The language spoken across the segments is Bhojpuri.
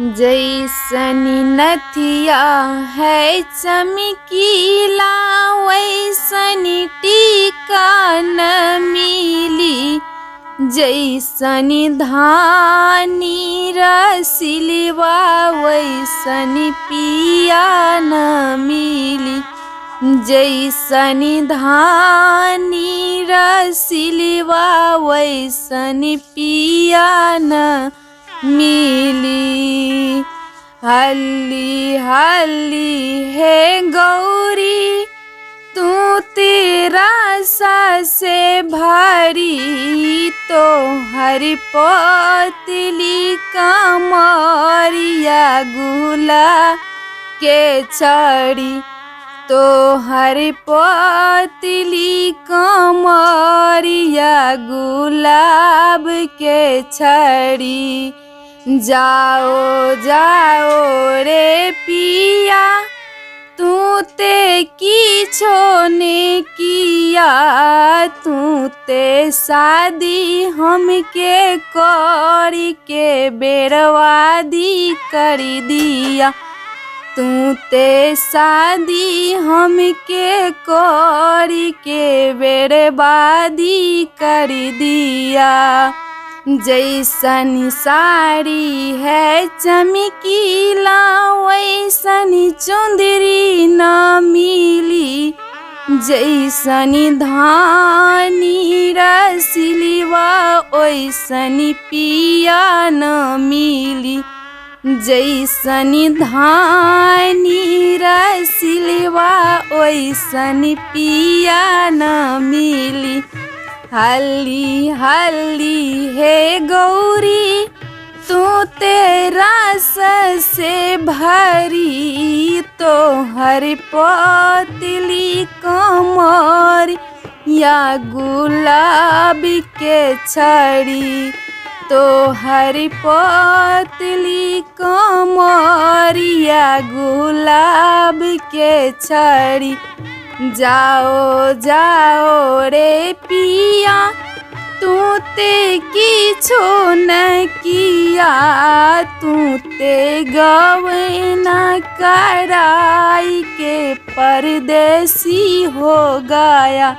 जैसन नथिया है चमकीला वैसन टीका न मिली। जैसन धानी रसिलवा वैसन पिया न मिली। जैसन धानी रसिलवा वैसन पिया न मिली। हल्ली हल्ली हे गौरी तू तेरा से भारी, तो हरि पोतली कमरिया गुला के छड़ी। तो हरि पोतली कमरिया गुलाब के छड़ी। जाओ जाओ रे पिया तू ते किछो ने किया, तू ते शादी हमके करी के बेरवादी कर दिया। तू ते शादी हमके करी के बेरबादी कर दिया। जैसन साड़ी है चमकीला वैसन चुंदरी न मिली। जैसन धानी रसलिवा वैसन पिया न मिली। जैसन धानी रसलिवा वैसन पिया न मिली। हल्ली हल्ली हे गौरी तू तेरा से भरी, तो हर पोतली कमर या गुलाब के छड़ी। तो हर पोतली कमरिया गुलाब के छड़ी। जाओ जाओ रे पिया तू ते किछो न किया, तू ते गवना कराई के परदेसी हो गया।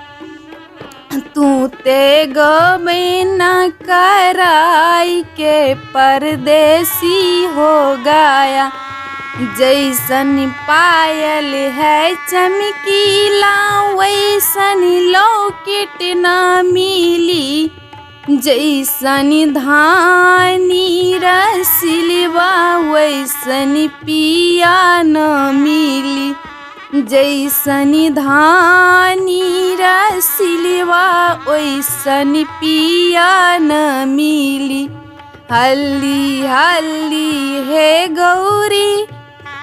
तू ते गवना कराई के परदेसी हो गया। जैसन पायल है चमकीला वैसन लॉकेट न मिली। जैसन धानी रसलिवा वैसन पिया न मिली। जैसन धानी रसलिवा वैसन पिया न मिली। हल्ली हल्ली हे गौरी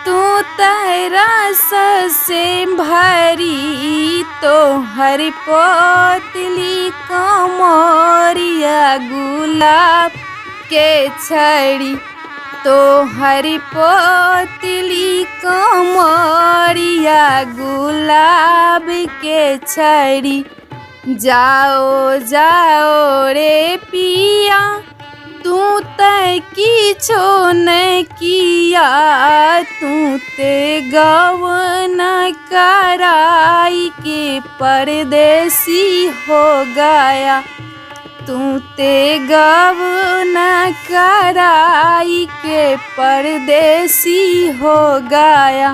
तू तेरा से भरी, तो हर पोतली कमरिया गुलाब के छड़ी। तो हर पोतली कमरिया गुलाब के छड़ी। जाओ जाओ रे पिया तू ते किछो न किया, तू ते गवना कराई के परदेसी हो गया। तू ते गवना कराई के परदेसी हो गया।